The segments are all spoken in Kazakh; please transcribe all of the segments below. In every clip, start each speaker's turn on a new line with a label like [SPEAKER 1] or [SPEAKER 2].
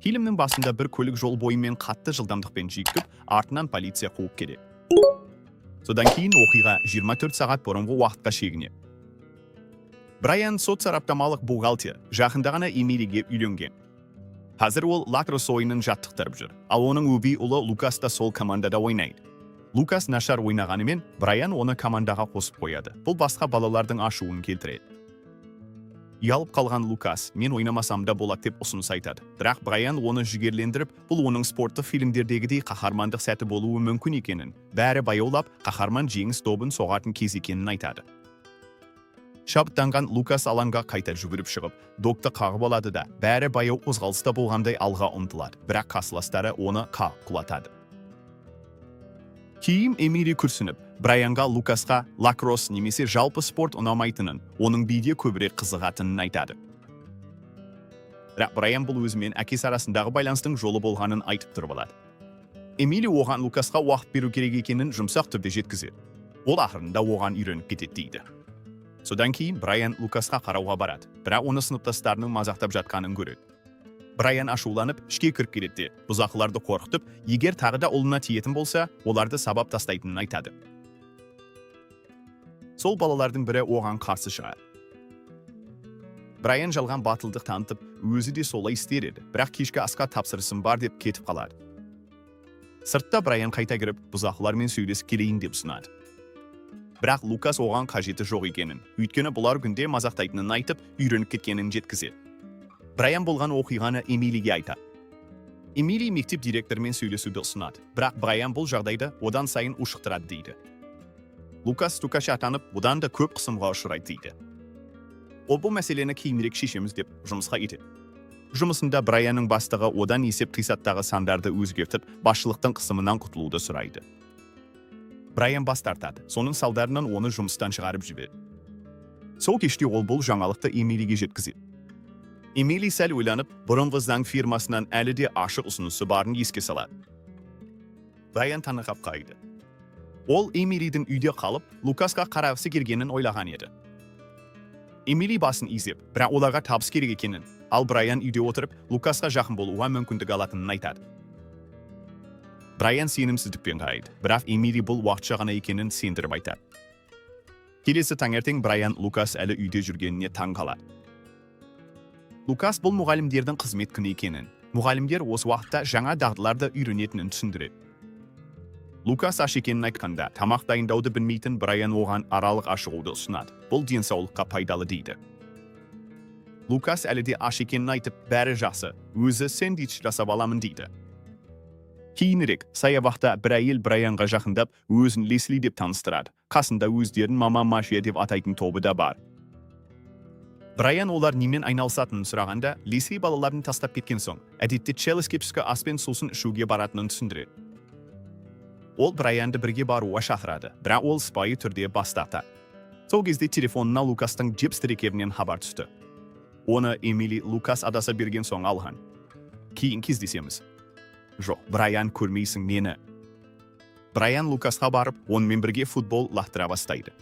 [SPEAKER 1] Фильмнің басында бір көлік жол бойымен қатты жылдамдықпен жүйткіп, артынан полиция қуып келеді. Содан кейін оқиға 24 сағат бұрынғы уақытқа шегінеді. Брайан сот сараптамалық бухгалтер, жақында ғана Эмилиге үйленген. Қазір ол лакросс ойынын жаттықтырып жүр, ал оның өгей ұлы Лукас та сол командада ойнайды. Лукас нашар ойнағанымен, Брайан оны командаға қосып қояды. Бұл басқа балалардың ашуын келтіреді. Ұялып қалған Лукас «Мен ойнамасам да болады» деп ұсыныс айтады. Бірақ Брайан оны жігерлендіріп, бұл оның спорттық фильмдердегідей қаһармандық сәті болуы мүмкін екенін, бәрі баяулап, қаһарман жеңіс добын соғатын кез екенін айтады. Шабыттанған Лукас алаңға қайта жүгіріп шығып, допты қағып алады да, бәрі баяу қозғалыста болғандай алға ұмтылады, бірақ қарсыластары оны қағып құлатады. Кейін Эмили күрсініп, Брайанға Лукасқа лакросс немесе жалпы спорт ұнамайтынын, оның биге көбірек қызығатынын айтады. Бірақ Брайан бұл өзімен әкесі арасындағы байланыстың жолы болғанын айтып тұрып алады. Эмили оған Лукасқа уақыт беру керек екенін жұмсақ түрде жеткізеді. Ол ақырында оған үйреніп кетеді дейді. Содан кейін Брайан Лукасқа қарауға барады, бірақ оны сыныптастарының мазақтап жатқанын көреді. Брайан ашуланып, ішке кіріп келеді де, бұзақыларды қорқытып, егер тағы да ұлына тиетін болса, оларды сабап тастайтынын айтады. Сол балалардың бірі оған қарсы шығады. Брайан жалған батылдық танытып, өзі де солай істер еді, бірақ кешкі асқа тапсырысым бар деп кетіп қалады. Сыртта Брайан қайта кіріп, бұзақылармен сөйлесіп келейін деп ұсынады. Бірақ Лукас оған қажеті жоқ екенін, өйткені бұлар күнде мазақтайтынын айтып, үйреніп кеткенін жеткізеді. Брайан болған оқиғаны Эмилиге айтады. Эмили мектеп директорымен сөйлесуді ұсынады, бірақ Брайан бұл жағдайды одан сайын ушықтырады дейді. Лукас стукач атанып, бұдан да көп қысымға ұшырайды дейді. Ол бұл мәселені кейінірек шешеміз деп жұмысқа кетеді. Жұмысында Брайанның бастығы одан есеп қисаптағы сандарды өзгертіп, басшылықтың қысымынан құтылуды сұрайды. Брайан бас тартады, соның салдарынан оны жұмыстан шығарып жібереді. Сол кеште ол бұл жаңалықты Эмилиге жеткізеді. Эмили сәл ойланып, бұрынғы заң фирмасынан әлі де ашық ұсынысы барын еске салады. Брайан таңырқап қалды. Ол Эмилидің үйде қалып, Лукасқа қарағысы келгенін ойлаған еді. Эмили басын изеп, бірақ оларға табыс керек екенін, ал Брайан үйде отырып, Лукасқа жақын болуға мүмкіндік алатынын айтады. Брайан сенімсіздікпен қарайды, бірақ Эмили бұл уақытша ғана екенін сендіріп айтады. Келесі таңертең Брайан Лукас әлі үйде жүргеніне таң қалады. Лукас бұл мұғалімдердің қызмет күні екенін, мұғалімдер осы уақытта жаңа дағдыларды үйренетінін түсіндіреді. Лукас аш екенін айтқанда, тамақ дайындауды білмейтін Брайан оған аралық ашығуды ұсынады. Бұл денсаулыққа пайдалы дейді. Лукас әлі де аш екенін айтып, бәрі жақсы, өзі сэндвич жасап аламын дейді. Кейінірек саябақта бір әйел Брайанға жақындап, өзін Лесли деп таныстырады. Қасында өздерін Мама Мафия деп атайтын тобы да бар. Брайан олар немен айналысатынын сұрағанда, Лесли балаларын тастап кеткен соң, әдетте Челлиске түскі ас пен сусын ішуге баратынын түсіндіреді. Ол Брайанды бірге баруға шақырады, бірақ ол сыпайы түрде бас тартады. Сол кезде телефонына Лукастың GPS трекерінен хабар түсті. Оны Эмили Лукас адаса берген соң алған. «Кейін кездесеміз». «Жоқ, Брайан, көрмейсің мені». Брайан Лукасқа барып, онымен бірге футбол лақтыра бастайды.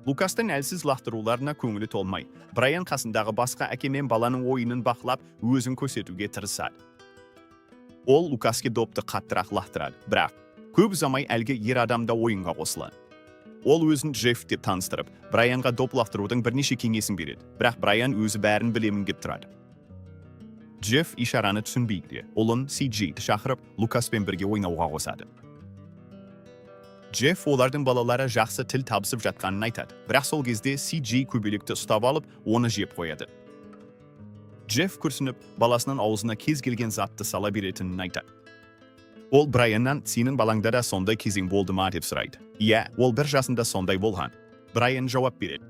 [SPEAKER 1] Лукастың әлсіз лақтыруларына көңілі толмай, Брайан қасындағы басқа әке мен баланың ойынын бақылап, өзін көрсетуге тырысады. Ол Лукаске допты қаттырақ лақтырады, бірақ көп ұзамай әлгі ер адам да ойынға қосылады. Ол өзін Джефф деп таныстырып, Брайанға доп лақтырудың бірнеше кеңесін береді, бірақ Брайан өзі бәрін білемін деп тұрады. Джефф ишараны түсінбейді де, ұлын CJ-ді шақырып, Лукаспен бірге ойнауға қосады. Джефф олардың балалары жақсы тіл табысып жатқанын айтады, бірақ сол кезде CJ көбелекті ұстап алып, оны жеп қояды. Джефф күрсініп, баласының аузына кез келген затты сала беретінін айтады. Ол Брайаннан «Сенің балаңда да сондай кезең болды ма?» деп сұрайды. «Иә, ол 1 жасында сондай болған», Брайан жауап береді.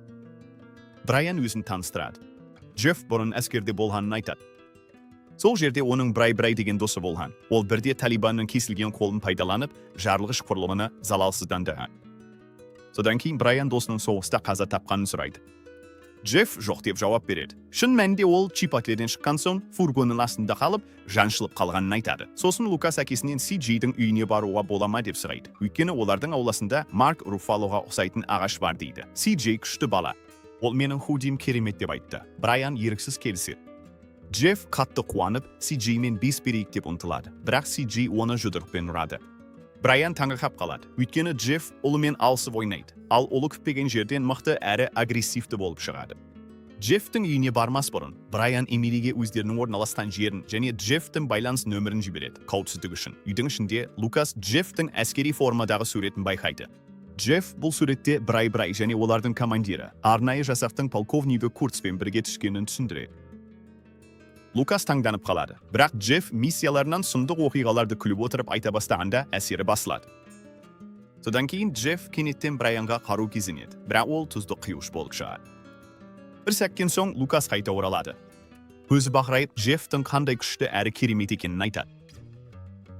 [SPEAKER 1] Брайан өзін таныстырады. Джефф бұрын әскерде болғанын айтады. Сол жерде оның Брай-Брай деген досы болған. Ол бірде Талибанның кесілген қолын пайдаланып, жарылғыш құрылғыны залалсыздандырған. Содан кейін Брайан досының соғыста қаза тапқанын сұрайды. Джефф жоқ деп жауап береді. Шын мәнінде ол Чипотледен шыққан соң фургонның астында қалып, жаншылып қалғанын айтады. Сосын Лукас әкесінен CJ-дің үйіне баруға бола ма деп сұрайды. Өйткені олардың ауласында Марк Руффалоға ұқсайтын ағаш бар дейді. CJ күшті бала. Ол «Менің худим керемет» деп айтты. Брайан еріксіз келіседі. Джефф қатты қуанып, CJ-мен бес берейік деп ұмтылады, бірақ CJ оны жұдырықпен ұрады. Брайан таңырқап қалады, өйткені Джефф ұлымен алысып ойнайды, ал ұлы күтпеген жерден мықты әрі агрессивті болып шығады. Джеффтің үйіне бармас бұрын Брайан Эмилиге өздерінің орналасқан жерін және Джеффтің байланыс нөмірін жібереді қауіпсіздік үшін. Үйдің ішінде Лукас Джеффтің әскери формадағы суретін байқайды. Джефф бұл суретте Брай-Брай және олардың командирі, арнайы жасақтың полковнигі Курцпен бірге түскенін түсіндіреді. Лукас таңданып қалады, бірақ Джефф миссияларынан сұмдық оқиғаларды күліп отырып айта бастағанда, әсері басылады. Содан кейін Джефф кенеттен Брайанға қару кезенеді, бірақ ол тұзды құйғыш болып шығады. Бір сәттен соң Лукас қайта оралады. Көзі бақырайып, Джеффтің қандай күшті әрі керемет екенін айтады.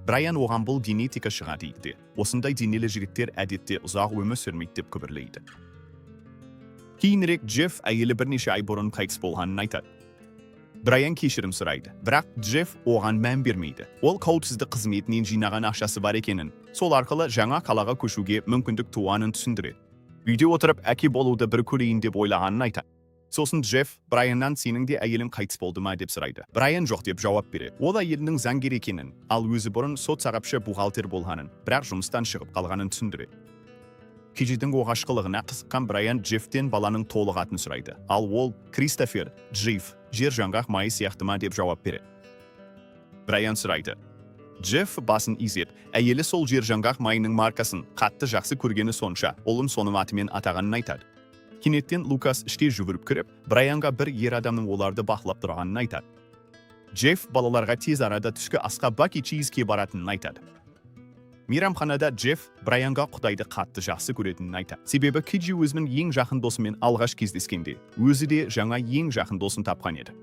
[SPEAKER 1] Брайан оған бұл генетика шығар дейді. Осындай денелі жігіттер әдетте ұзақ өмір сүрмейді деп күбірлейді. Кейінірек Джефф әйелі бірнеше ай бұрын қайтыс болғанын айтады. Брайан кешірім сұрайды, бірақ Джефф оған мән бермейді. Ол қауіпсіздік қызметінен жинаған ақшасы бар екенін, сол арқылы жаңа қалаға көшуге мүмкіндік туғанын түсіндіреді. Үйде отырып әке болуды бір көрейін деп ойлағанын айтады. Сосын Джефф Брайаннан сенің де әйелің қайтыс болды ма деп сұрайды. Брайан жоқ деп жауап береді. Ол әйелінің заңгер екенін, ал өзі бұрын сот сарапшы бухгалтер болғанын, бірақ жұмыстан шығып қалғанын түсіндіреді. Кежидің оғашқылығына қызыққан Брайан Джеффтен баланың толық атын сұрайды. Ал ол Кристофер Джиф, жер жаңғақ майы сияқты ма деп жауап береді. Брайан сұрайды. Джефф басын изеп, әйелі сол жер жаңғақ майының маркасын қатты жақсы көргені сонша, ұлын соның атымен атағанын айтады. Кенеттен Лукас ішке жүгіріп кіріп, Брайанға бір ер адамның оларды бақылап тұрғанын айтады. Джефф балаларға тез арада түскі асқа Баки Чизке баратынын айтады. Мейрамханада Джефф Брайанға Құдайды қатты жақсы көретінін айтады. Себебі Киджи өзінің ең жақын досымен алғаш кездескенде, өзі де жаңа ең жақын досын тапқан еді.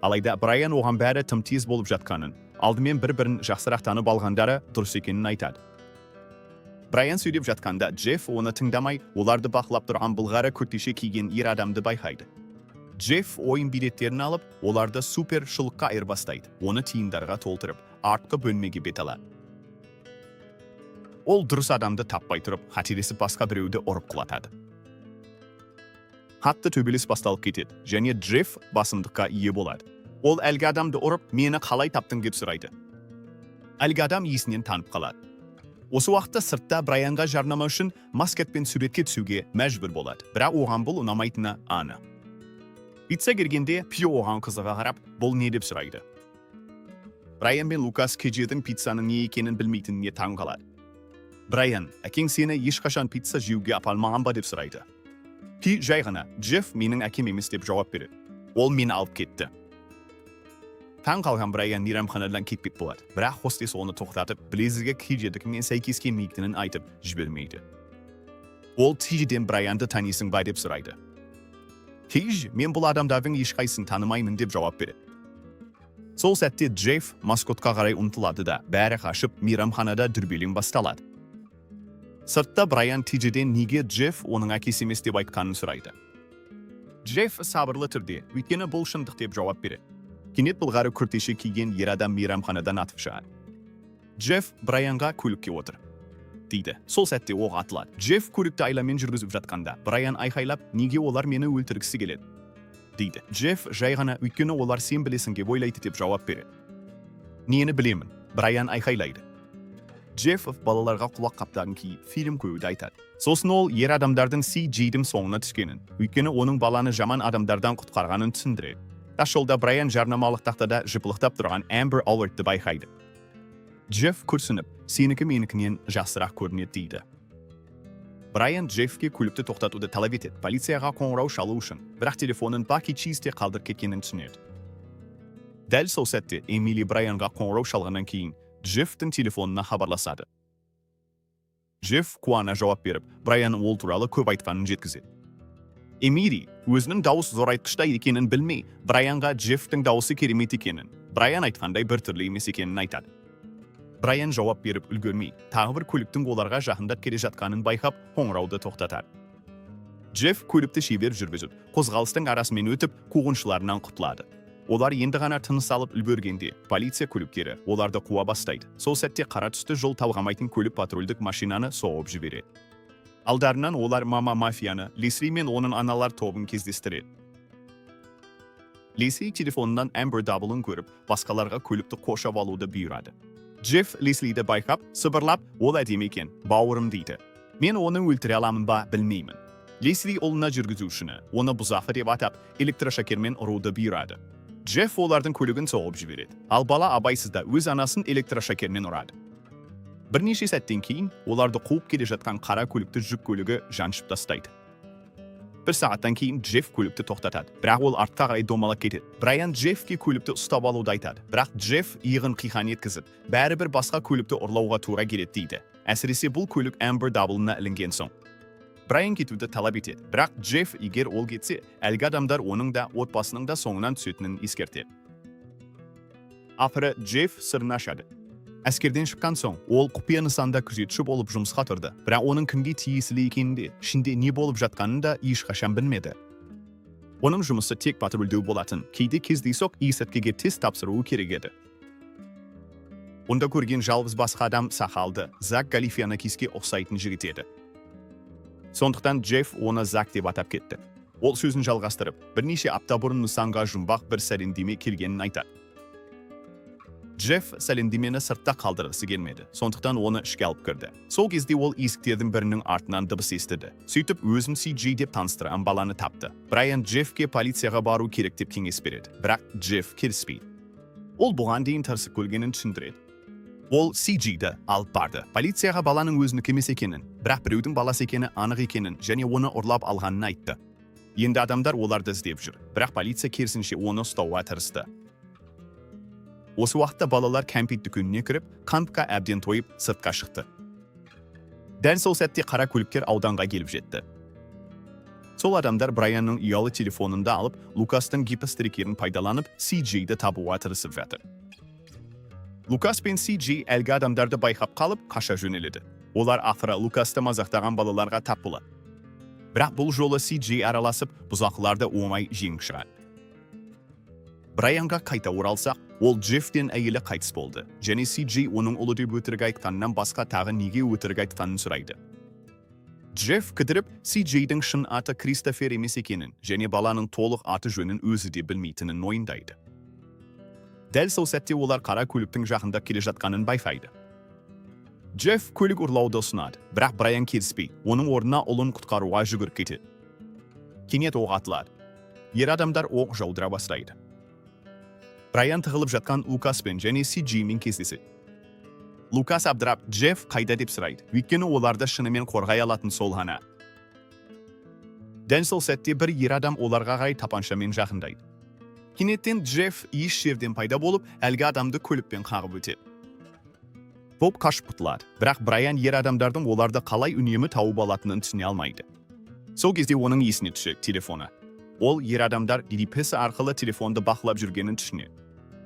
[SPEAKER 1] Алайда Брайан оған бәрі тым тез болып жатқанын, алдымен бір-бірін жақсырақ танып алғандары дұрыс екенін айтады. Брайан сөйлеп жатқанда Джефф оны тыңдамай, оларды бақылап тұрған былғары күртеше киген ер адамды байқайды. Джефф ойын билеттерін алып, оларды супер шұлыққа айырбастайды. Оны тиындарға толтырып, артқы бөлмеге бет алады. Ол дұрыс адамды таппай тұрып, қателесіп басқа біреуді ұрып құлатады. Қатты төбелес басталып кетеді және Джефф басымдыққа ие болады. Ол әлгі адамды ұрып, мені қалай таптың деп сұрайды. Әлгі адам есінен танып қалады. Осы уақытта сыртта Брайанға жарнама үшін маскетпен суретке түсуге мәжбүр болады. Бірақ оған бұл ұнамайтыны анық. Пицца келгенде Пио оған қызыға қарап, бұл не деп сұрайды. Брайан мен Лукас Кежедің пиццаның не екенін білмейтініне таң қалады. Брайан, әкең сені ешқашан пицца жеуге апармаған ба деп сұрайды. Ки жай ғана, Джефф менің әкем емес деп жауап береді. Ол мені алып кетті. Таң қалған Брайан мейрамханадан кетпек болады. Бірақ хостес оны тоқтатып, білезігі Кижедікімен сәйкес келмейтінін айтып, жібермейді. Ол Тижеден Брайанды танисың ба деп сұрайды. Кейж, мен бұл адамдардың ешқайсысын танымаймын деп жауап береді. Сол сәтте Джефф маскотқа қарай ұмтылады да, бәрі қашып, мейрамханада дүрбелең басталады. Сыртта Брайан Тижеден неге Джефф оның әкесі емес деп айтқанын сұрайды. Джефф сабырлы түрде, өйткені бұл шындық деп жауап береді. Кенет былғары күртеше киген ер адам мейрамханадан атып шығады. Джефф Брайанға көлікке отыр дейді. Сол сәтте оқ атылады. Джефф көлікті айламен жүргізіп жатқанда, Брайан айқайлап, неге олар мені өлтіргісі келеді дейді. Джефф жай ғана өйткені олар сен білесің деп ойлайды деп жауап береді. Нені білемін? Брайан айқайлайды. Джефф балаларға құлақ қаптарын киіп, фильм көруді айтады. Сосын ол ер адамдардың CJ-дің соңына түскенін, өйткені оның баланы жаман адамдардан құтқарғанын түсіндіреді. Тас жолда Брайан жарнамалық тақтада жыпылықтап тұрған Амбер Алертті байқайды. Джефф күрсініп, сенікі менікінен жақсырақ көрінеді дейді. Брайан Джеффке көлікті тоқтатуды талап етеді, полицияға қоңырау шалу үшін, бірақ телефонын Баки Чизте қалдырып кеткенін түсінеді. Дәл сол сәтте Эмили Брайанға қоңырау шалғаннан кейін Джеффтің телефонына хабарласады. Джефф қуана жауап беріп, Брайан ол туралы көп айтқанын жеткізеді. Эмили өзінің дауыс зорайтқышта екенін білмей, Брайанға Джеффтің дауысы керемет екенін, Брайан айтқандай біртүрлі емес екенін айтады. Брайан жауап беріп үлгермей, тағы бір көліктің оларға жақындап келе жатқанын байқап, қоңырауды тоқтатады. Джефф көлікті шебер жүргізіп, қозғалыстың арасымен өтіп, қуғыншыларынан құтылады. Олар енді ғана тыныс алып үлгергенде, полиция көліктері оларды қуа бастайды. Сол сәтте қара түсті жол талғамайтын көлік патрульдік машинаны соғып жібереді. Алдарынан олар мама мафияны, Лесли мен оның аналар тобын кездестіреді. Лесли телефонынан Амбер дабылын көріп, басқаларға көлікті қоршап алуды бұйырады. Джефф Леслиді байқап, сыбырлап, «Ол әдемі екен, бауырым», – дейді. «Мен оны өлтіре аламын ба, білмеймін». Лесли ұлына жүргізушіні, оны бұзақы деп атап, электрошокермен ұруды бұйырады. Джефф олардың көлігін соғып жібереді. Ал бала абайсызда өз анасын электрошокермен ұрады. Бірнеше сәттен кейін оларды қуып келе жатқан қара көлікті жүк көлігі жаншып тастайды. Бір сағаттан кейін Джефф көлікті тоқтатады, бірақ ол артқа қарай домалап кетеді. Брайан Джеффке көлікті ұстап алуды айтады, бірақ Джефф иығын қиқан еткізіп, бәрібір басқа көлікті ұрлауға тура келеді дейді. Әсіресе бұл көлік Амбер дабылына ілінген соң. Брайан кетуді талап етеді, бірақ Джефф егер ол кетсе, әлгі адамдар оның да, отбасының да соңынан түсетінін ескертеді. Ақыры Джефф сырын ашады. Әскерден шыққан соң, ол құпия нысанда күзетші болып жұмысқа тұрды, бірақ оның кімге тиесілі екенін де, ішінде не болып жатқанын да ешқашан білмеді. Оның жұмысы тек патрульдеу болатын, кейде кездейсоқ есірткіге тест тапсыруы керек еді. Онда көрген жалғыз басқа адам сақалды, Зак Галифианакиске ұқсайтын жігіт еді. Сондықтан Джефф оны Зак деп атап кетті. Ол сөзін жалғастырып, бірнеше апта бұрын нысанға жұмбақ бір сәлемдеме келгенін айтады. Джефф сәлемдемені сыртта қалдырғысы келмеді, сондықтан оны ішке алып кірді. Сол кезде ол есіктердің бірінің артынан дыбыс естіді. Сөйтіп өзін CJ деп таныстырған баланы тапты. Брайан Джеффке полицияға бару керек деп кеңес береді, бірақ Джефф келіспейді. Ол бұған дейін тырысып көргенін түсіндіреді. Ол CJ-ді алып барды. Полицияға баланың өзінікі емес екенін, бірақ біреудің баласы екені анық екенін және оны ұрлап алғанын айтты. Енді адамдар оларды іздеп жүр, бірақ полиция керісінше оны ұстауға тырысты. Осы уақытта балалар кәмпит дүкеніне кіріп, қантқа әбден тойып, сыртқа шықты. Дәл сол сәтте қара көліктер ауданға келіп жетті. Сол адамдар Брайанның ұялы телефонын да алып, Лукастың GPS трекерін пайдаланып, CJ-ді табуға тырысып жатыр. Лукас пен CJ әлгі адамдарды байқап қалып, қаша жөнеледі. Олар ақыры Лукасты мазақтаған балаларға тап болады. Бірақ бұл жолы CJ араласып, бұзақыларды оңай жеңіп шығады. Брайанға қайта оралсақ, ол Джеффтен әйелі қайтыс болды және CJ оның ұлы деп өтірік айтқанынан басқа тағы неге өтірік айтқанын сұрайды. Джефф кідіріп, CJ-дің шын аты Кристофер емес екенін және баланың толық аты жөнін өзі де білмейтінін мойындайды. Дәл сол сәтте олар қара көліктің жақындап келе жатқанын байқайды. Джефф көлік ұрлауды ұсынады, бірақ Брайан келіспей, оның орнына ұлын құтқаруға жүгіріп кетеді. Кенет оқ атылады. Ер адамдар оқ жаудыра бастайды. Брайан тығылып жатқан Лукаспен және CJ-мен кездеседі. Лукас абдырап, Джефф қайда деп сұрайды, өйткені оларды шынымен қорғай алатын сол ғана. Дәл сол сәтте бір ер адам оларға қарай тапаншамен жақындайды. Кенеттен Джефф еш жерден пайда болып, әлгі адамды көлікпен қағып өтеді. Топ қашып құтылады, бірақ Брайан ер адамдардың оларды қалай үнемі тауып алатынын түсіне алмайды. Сол кезде оның есіне түседі телефоны. Ол ер адамдар GPS арқылы телефонды бақылап жүргенін түсінеді.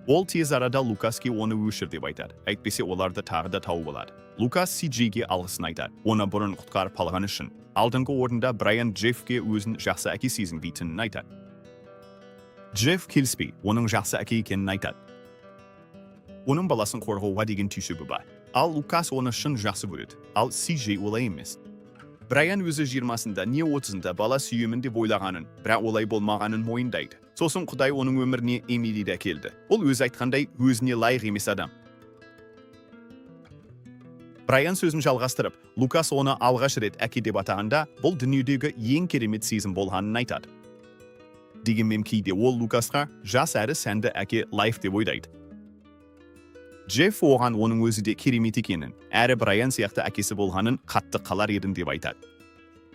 [SPEAKER 1] Ол тез арада Лукаске оны өшір деп айтады, әйтпесе оларды тағы да тауып алады. Лукас CJ-ге алғысын айтады, оны бұрын құтқарып қалғаны үшін. Алдыңғы орында Брайан Джеффке өзін жақсы әке сезінбейтінін айтады. Джефф келіспей, оның жақсы әке екенін айтады. Оның баласын қорғауға деген түйсігі бар. Ал Лукас оны шын жақсы көреді, ал CJ олай емес. Брайан өзі 20-сында не 30-ында бала сүйемін деп ойлағанын, бірақ олай болмағанын мойындайды. Сосын Құдай оның өміріне Эмилиді әкелді. Ол өзі айтқандай, өзіне лайық емес адам. Брайан сөзін жалғастырып, Лукас оны алғаш рет әке деп атағанда, бұл дүниедегі ең керемет сезім болғанын айтады. Дегенмен кейде ол Лукасқа жас әрі сәнді әке лайық деп ойлайды. Джефф оған оның өзі де керемет екенін, әрі Брайан сияқты әкесі болғанын қатты қалар едім деп айтады.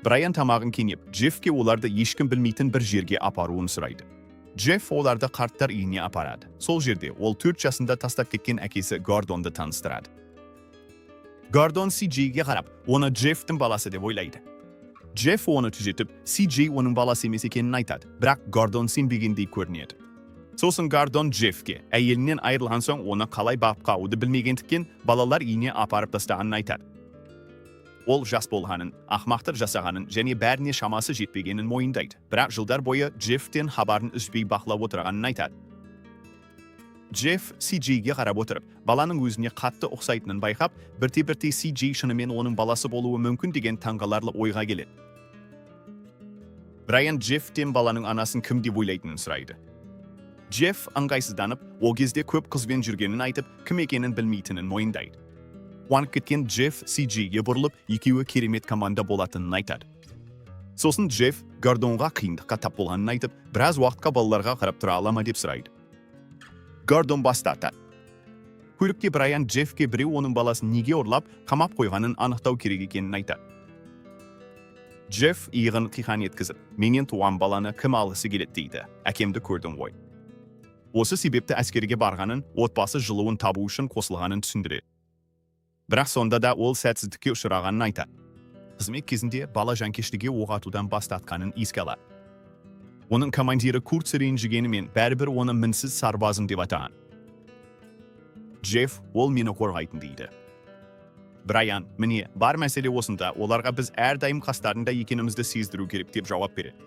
[SPEAKER 1] Брайан тамағын кенеп, Джеффке оларды ешкім білмейтін бір жерге апаруын сұрайды. Джефф оларды қарттар үйіне апарады. Сол жерде ол 4 жасында тастап кеткен әкесі Гордонды таныстырады. Гордон CJ-ге қарап, оны Джеффтің баласы деп ойлайды. Джефф оны түзетіп, CJ оның баласы емес екенін айтады, бірақ Гордон сенбегендей көрінеді. Сосын Гордон Джеффке әйелінен айырылған соң оны қалай бағып қағуды білмегендіктен балалар үйіне апарып тастағанын айтады. Ол жас болғанын, ақмақтық жасағанын және бәріне шамасы жетпегенін мойындайды. Бірақ жылдар бойы Джеффтен хабарын үзбей бақылап отырғанын айтады. Джефф CJ-ге қарап отырып, баланың өзіне қатты ұқсайтынын байқап, бірте-бірте CJ шынымен оның баласы болуы мүмкін деген таңғаларлық ойға келеді. Брайан Джеффтен баланың анасын кім деп ойлайтынын сұрайды. Джефф ыңғайсызданып, ол кезде көп қызбен жүргенін айтып, кім екенін білмейтінін мойындайды. Қуанып кеткен Джефф CJ-ге бұрылып, екеуі керемет команда болатынын айтады. Сосын Джефф Гордонға қиындыққа тап болғанын айтып, біраз уақытқа балаларға қарап тұра ала ма деп сұрайды. Гордон бас тартады. Көлікте Брайан Джеффке біреу оның баласын неге ұрлап, қамап қойғанын анықтау керек екенін айтады. Джефф иығын қиқан еткізіп, «Менен туған баланы кім алғысы келеді?» дейді. «Әкемді көрдің ғой». Осы себепті әскерге барғанын, отбасы жылуын табу үшін қосылғанын түсіндіреді. Бірақ сонда да ол сәтсіздікке ұшырағанын айтады. Қызмет кезінде бала жанкештіге оқ атудан бас тартқанын еске алады. Оның командирі Курт ренжігенімен, бәрібір оны мінсіз сарбазым деп атаған. Джефф «Ол мені қорғайтын» дейді. Брайан «Міне, бар мәселе осында, оларға біз әрдайым қастарында екенімізді сездіру керек» деп жауап береді.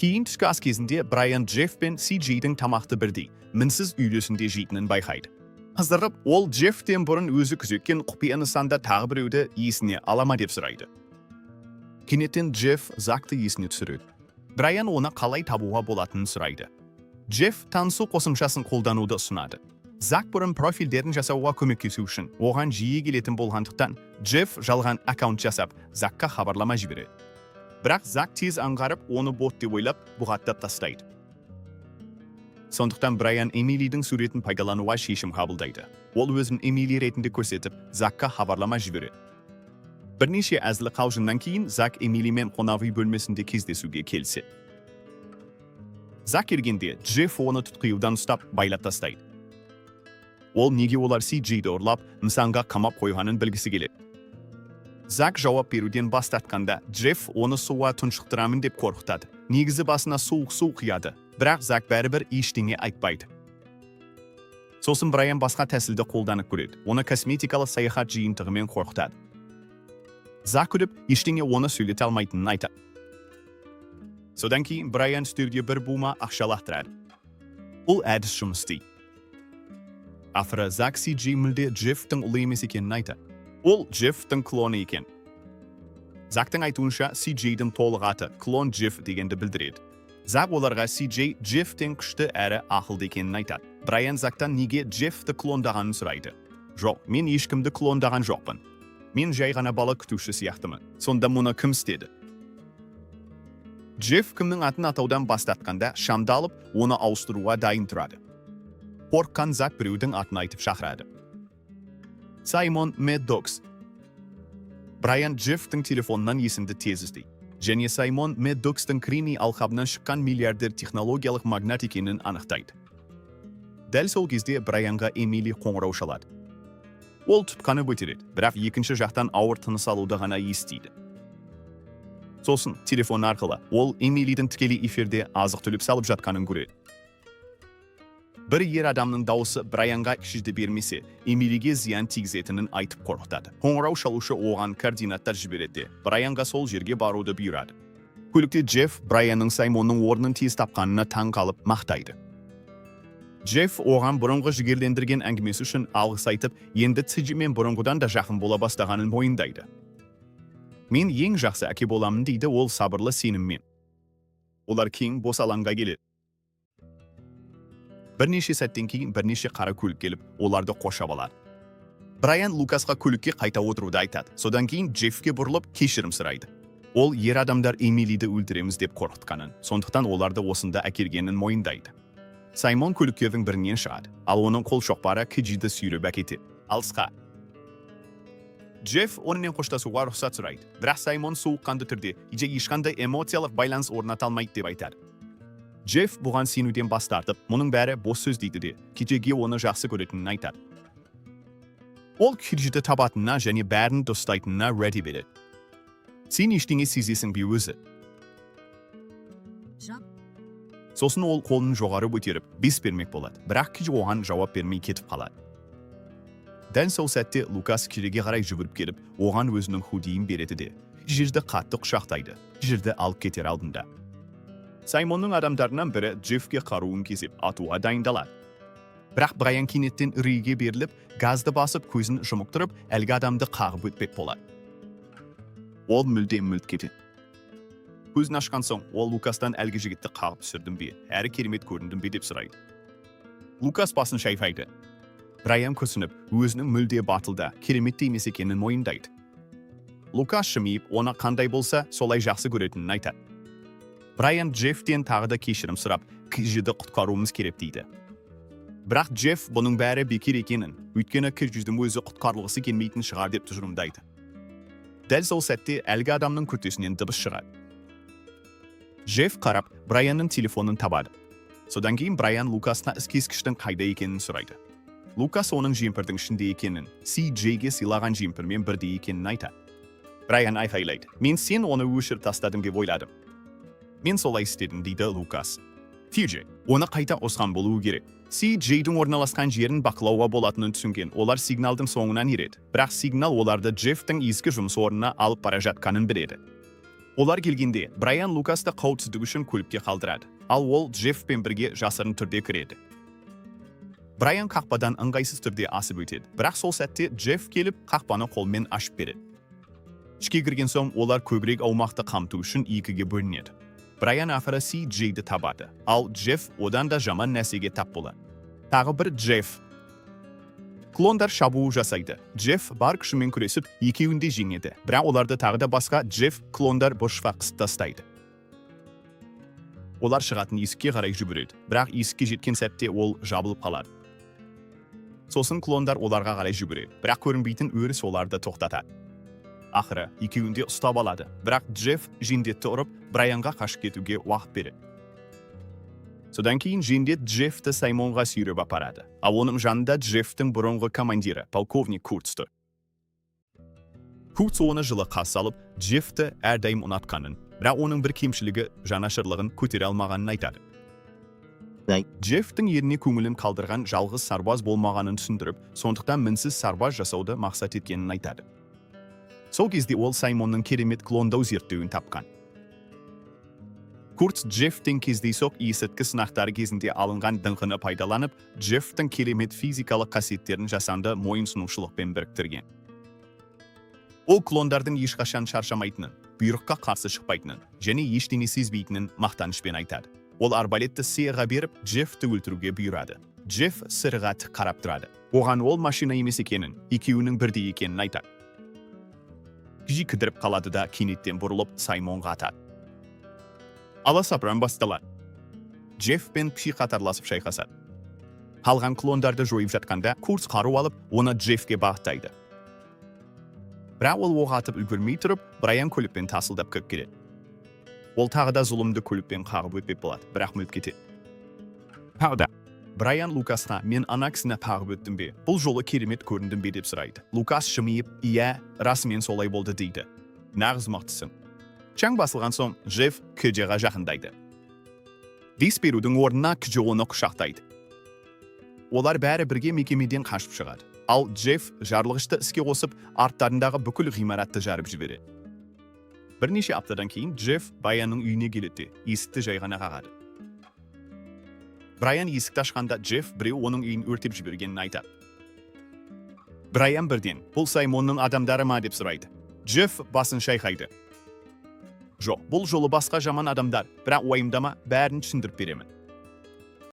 [SPEAKER 1] Кейін түскі ас кезінде Брайан Джефф пен CJ-дің тамақты бірдей, мінсіз үйлесімде жейтінін байқайды. Қыздырып, ол Джеффтен бұрын өзі күзеткен құпия нысанда тағы біреуді есіне ала ма деп сұрайды. Кенеттен Джефф Закты есіне түсіреді. Брайан оны қалай табуға болатынын сұрайды. Джефф танысу қосымшасын қолдануды ұсынады. Зак бұрын профильдерін жасауға көмектесу үшін оған жиі келетін болғандықтан, Джефф жалған аккаунт жасап, Закқа хабарлама жібереді. Бірақ Зак тез аңғарып, оны бот деп ойлап, бұғаттап тастайды. Сондықтан Брайан Эмилидің суретін пайдалануға шешім қабылдайды. Ол өзін Эмили ретінде көрсетіп, Закқа хабарлама жібереді. Бірнеше әзіл қалжыңнан кейін Зак Эмилимен қонақ үй бөлмесінде кездесуге келіседі. Зак келгенде, Джефф оны тұтқиылдан ұстап, байлап тастайды. Ол неге олар CJ-ді ұрлап, нысанға қамап қойғанын білгісі келеді. Зак жауап беруден бас тартқанда, Джефф оны суға тұншықтырамын деп қорқытады. Негізі басына суық су құяды, бірақ Зак бәрібір ештеңе айтпайды. Сосын Брайан басқа тәсілді қолданып көреді. Оны косметикалық саяхат жиынтығымен қорқытады. Зак күліп, ештеңе оны сөйлете алмайтынын айтады. Содан кейін Брайан үстелге бір бума ақша лақтырады. Бұл әдіс жұмыс істейді. Ақыры Зак CJ мүлде Джеффтің ұлы емес екенін айтады. Ол Джеффтің клоны екен. Зактың айтуынша, CJ-дің толық аты клон Джефф дегенді білдіреді. Зак оларға CJ Джеффтен күшті әрі ақылды екенін айтады. Брайан Зактан неге Джеффті клондағанын сұрайды. «Жоқ, мен ешкімді клондаған жоқпын. Мен жай ғана бала күтуші сияқтымын». «Сонда мұны кім істеді?» Джефф кімнің атын атаудан бас тартқанда, шамды алып, оны ауыстыруға дайын тұрады. Қорыққан Зак біреудің атын айтып шақырады. Саймон Меддокс. Брайан Джеффтің телефонынан есімді тез іздейді және Саймон Меддокстың Кремний алқабынан шыққан миллиардер, технологиялық магнат екенін анықтайды. Дәл сол кезде Брайанға Эмили қоңырау шалады. Ол тұтқаны көтереді, бірақ екінші жақтан ауыр тыныс алуды ғана естиді. Сосын телефон арқылы ол Эмилидің тікелей эфирде азық түлік салып жатқанын көреді. Бір ер адамның дауысы Брайанға кішіді бермесе, Эмилиге зиян тигізетінін айтып қорқытады. Қоңырау шалушы оған координаттар жібереді де, Брайанға сол жерге баруды бұйырады. Көлікте Джефф Брайанның Саймонның орнын тез тапқанына таң қалып, мақтайды. Джефф оған бұрынғы жігерлендірген әңгімесі үшін алғыс айтып, енді Цижимен бұрынғыдан да жақын бола бастағанын мойындайды. «Мен ең жақсы әке боламын», – дейді ол сабырлы сеніммен. Олар кең бос алаңға келеді. Бірнеше сәттен кейін бірнеше қара көлік келіп, оларды қоршап алады. Брайан Лукасқа көлікке қайта отыруды айтады. Содан кейін Джеффке бұрылып, кешірім сұрайды. Ол ер адамдар Эмилиді өлтіреміз деп қорқытқанын, сондықтан оларды осында әкелгенін мойындайды. Саймон көліктердің бірінен шығады, ал оның қол шоқпары Киджиді сүйреп әкетеді. Алысқа. Джефф онымен қоштасуға рұқсат сұрайды. Бірақ Саймон суыққанды түрде ешқандай эмоциялық байланыс орната алмайды деп айтады. Джефф бұған сенуден бас тартып, мұның бәрі бос сөз дейді де, Киджиге оны жақсы көретінін айтады. Ол Киджиді табатынына және бәрін дұрыстайтынына уәде береді. «Сен ештеңе сезесің бе өзі?»
[SPEAKER 2] Жоқ.
[SPEAKER 1] Сосын ол қолын жоғары көтеріп, бес бермек болады. Бірақ Киджи оған жауап бермей кетіп қалады. Дәл сол сәтте Лукас Киджиге қарай жүгіріп келіп, оған өзінің худиін береді де, Киджиді қатты құшақтайды. Киджиді алып кетер алдында. Саймонның адамдарынан бірі Джеффке қаруын кезеп, атуға дайындалады. Бірақ Брайан кенеттен үрейге беріліп, газды басып, көзін жұмықтырып, әлгі адамды қағып өтпек болады. Ол мүлде мүлт кетеді. Көзін ашқан соң, ол Лукастан әлгі жігітті қағып түсірдім бе, әрі керемет көріндім бе деп сұрайды. Лукас басын шайқайды. Брайан күрсініп, өзінің мүлде батыл да, керемет те емес екенін мойындайды. Лукас жымиып, оны қандай болса, солай жақсы көретінін айтады. Брайан Джеффтен тағы да кешірім сұрап, Кижиді құтқаруымыз керек дейді. Бірақ Джефф бұның бәрі бекер екенін, өйткені Кижидің өзі құтқарылғысы келмейтін шығар деп тұжырымдайды. Дәл сол сәтте әлгі адамның күртесінен дыбыс шығады. Джефф қарап, Брайанның телефонын табады. Содан кейін Брайан Лукасына іскескіштің қайда екенін сұрайды. Лукас оның жемпірдің ішінде екенін, CJ-ге сыйлаған жемпірмен бірдей екенін айтады. Брайан айқайлайды: «Мен сен оны өшіріп тастадым деп ойладым». «Мен солай істедім», – дейді Лукас. TJ оны қайта қосқан болуы керек. CJ-дің орналасқан жерін бақылауға болатынын түсінген олар сигналдың соңынан ереді. Бірақ сигнал оларды Джеффтің ескі жұмыс орнына алып бара жатқанын біледі. Олар келгенде, Брайан Лукасты қауіпсіздік үшін көлікте қалдырады. Ал ол Джеффпен бірге жасырын түрде кіреді. Брайан қақпадан ыңғайсыз түрде асып өтеді. Бірақ сол сәтте Джефф келіп, қақпаны қолмен ашып береді. Ішке кірген соң, олар көбірек аумақты қамту үшін екіге бөлінеді. Брайан ақыры CJ-ді табады, ал Джефф одан да жаман нәрсеге тап болады. Тағы бір Джефф. Клондар шабуыл жасайды. Джефф бар күшімен күресіп, екеуін де жеңеді. Бірақ оларды тағы да басқа Джефф клондар бұрышқа қысып тастайды. Олар шығатын есікке қарай жүгіреді. Бірақ есікке жеткен сәтте ол жабылып қалады. Сосын клондар оларға қарай жүгіреді. Бірақ көрінбейтін өріс оларды тоқтатады. Ақыры екеуін де ұстап алады. Бірақ Джефф жендетті ұрып, Брайанға қашып кетуге уақыт береді. Содан кейін жендет Джеффті Саймонға сүйреп апарады. Ал оның жанында Джеффтің бұрынғы командирі, полковник Курц тұр. Курц оны жылы қарсы алып, Джеффті әрдайым ұнатқанын, бірақ оның бір кемшілігі жанашырлығын көтере алмағанын айтады. Джеффтің еріне көңілін қалдырған жалғыз сарбаз болмағанын түсіндіріп, сондықтан мінсіз сарбаз жасауды мақсат еткенін айтады. Сол кезде ол Саймонның керемет клондау зерттеуін тапқан. Курц Джеффтен кездейсоқ есірткі сынақтары кезінде алынған дыңқыны пайдаланып, Джеффтің керемет физикалық қасиеттерін жасанды мойынсұнушылықпен біріктірген. Ол клондардың ешқашан шаршамайтынын, бұйрыққа қарсы шықпайтынын және ештеңе сезбейтінін мақтанышпен айтады. Ол арбалетті Сиаға беріп, Джеффті өлтіруге бұйырады. Джефф Сиаға тік қарап тұрады. Оған ол машина емес екенін, екеуінің бірдей екенін айтады. Жи кідіріп қалады да, кенеттен бұрылып, Саймонға атады. Аласапыран басталады. Джефф пен Пши қатарласып шайқасады. Қалған клондарды жойып жатқанда, Курц қару алып, оны Джеффке бағыттайды. Бірақ ол оқ атып үлгермей тұрып, Брайан көлікпен тасылдап кіріп келеді. Ол тағы да зұлымды көлікпен қағып өтпек болады, бірақ мүлт кетеді. Пауда. Брайан Лукасқа: «Мен ана кісіні қағып өттім бе? Бұл жолы керемет көріндім бе?» – деп сұрайды. Лукас жымиып, «Иә, расымен солай болды», – дейді. «Нағыз мықтысың». Шаң басылған соң, Джефф Кежеға жақындайды. Дес берудің орнына Кже оны құшақтайды. Олар бәрі бірге мекемеден қашып шығады. Ал Джефф жарылғышты іске қосып, арттарындағы бүкіл ғимаратты жарып жібереді. Бірнеше аптадан кейін Джефф Брайанның үйіне келеді де, есікті жай ғана қағады. Брайан есікті ашқанда, Джефф біреу оның үйін өртеп жібергенін айтады. Брайан бірден: «Бұл Саймонның адамдары ма?» – деп сұрайды. Джефф басын шайқайды. «Жоқ, бұл жолы басқа жаман адамдар, бірақ уайымдама, бәрін түсіндіріп беремін».